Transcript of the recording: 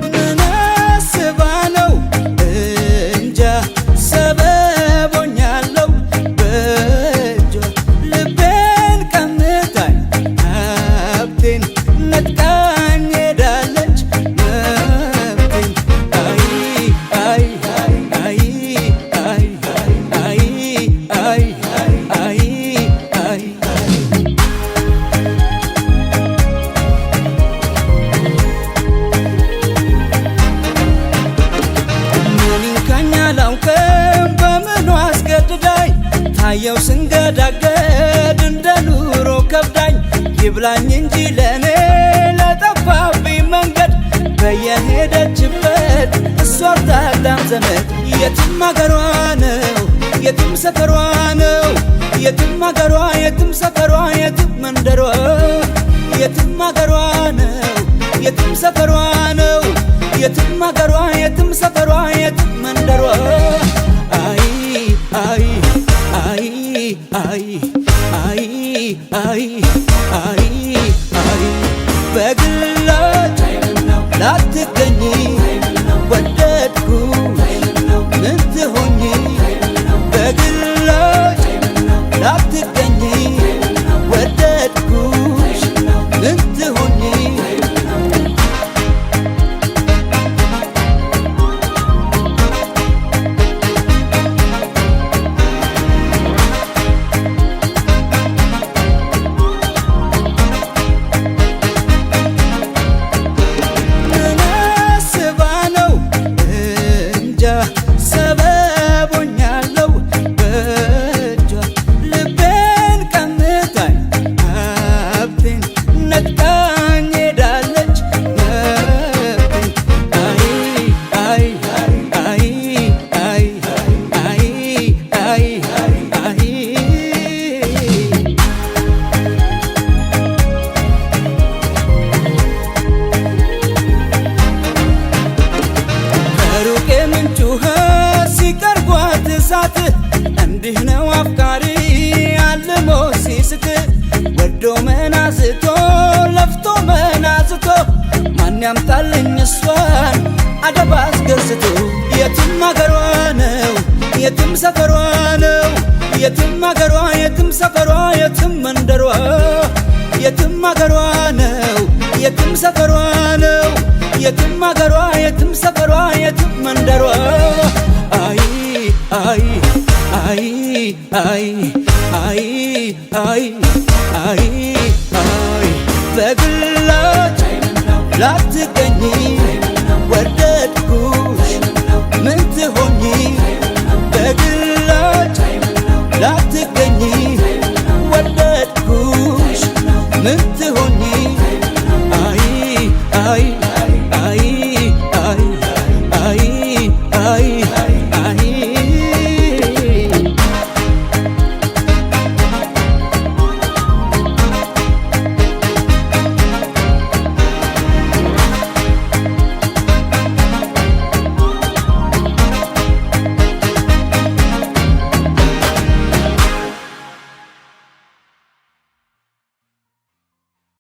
ምን አስባ ነው እንጃ ሰበቦኛለው በእጇ ልቤን ቀምታኝ ሀብቴን ነጥቃኝ ሄዳለች መብቴን። አይ አይ አይ አይ አይ አይ አይ አይ። ምን ይንካኝ አላውቅም በምኗ አስገድዳኝ፣ ታየው ስንገዳገድ እንደ ኑሮ ከብዳኝ። ይብላኝ እንጂ ለእኔ ለጠፋብኝ መንገድ፣ በየሄደችበት እሷ አታጣም ዘመድ። የትም አገሯ ነው፣ የትም ሰፈሯ ነው፣ የትም አገሯ፣ የትም ሰፈሯ፣ የትም መንደሯ። የትም አገሯ ነው፣ የትም ሰፈሯ ነው፣ የትም አገሯ፣ የትም ሰፈሯ፣ የትም መንደሯ። አይ አይ አይ አይ አይ አይ አይ አይ። በግላጭ ላትገኝ ወደድኩ ምን ትሆኚ፣ በግላጭ ላትገኝ ወደድኩሽ ምን ትሆኚ። ምን አስባ ነው እንጃ ሰበቦኛለው በእጇ ልቤን ቀምታኝ ሀብቴን ነጥቃኝ ሄዳለች መብቴን። አይ አይ አይ አይ አይ አይ አይ። ከሩቅ የምንጭ ውሃ ሲቀርቧት እሳት፣ እንዲህ ነው አፍቃሪ አልሞ ሲስት። ወዶ መናዝቶ ለፍቶ መናዝቶ፣ ማን ያምጣልኝ እሷን አደብ አስገዝቶ። የትም አገሯ ነው፣ የትም ሰፈሯ ነው፣ የትም አገሯ፣ የትም ሰፈሯ፣ የትም መንደሯ። የትም አገሯ ነው፣ የትም ሰፈሯ ነው፣ የትም አገሯ፣ የትም ሰፈሯ፣ የትም መንደሯ። አይ አይ አይ አይ አይ አይ አይ አይ። በግላጭ ላትገኝ ወደድኩ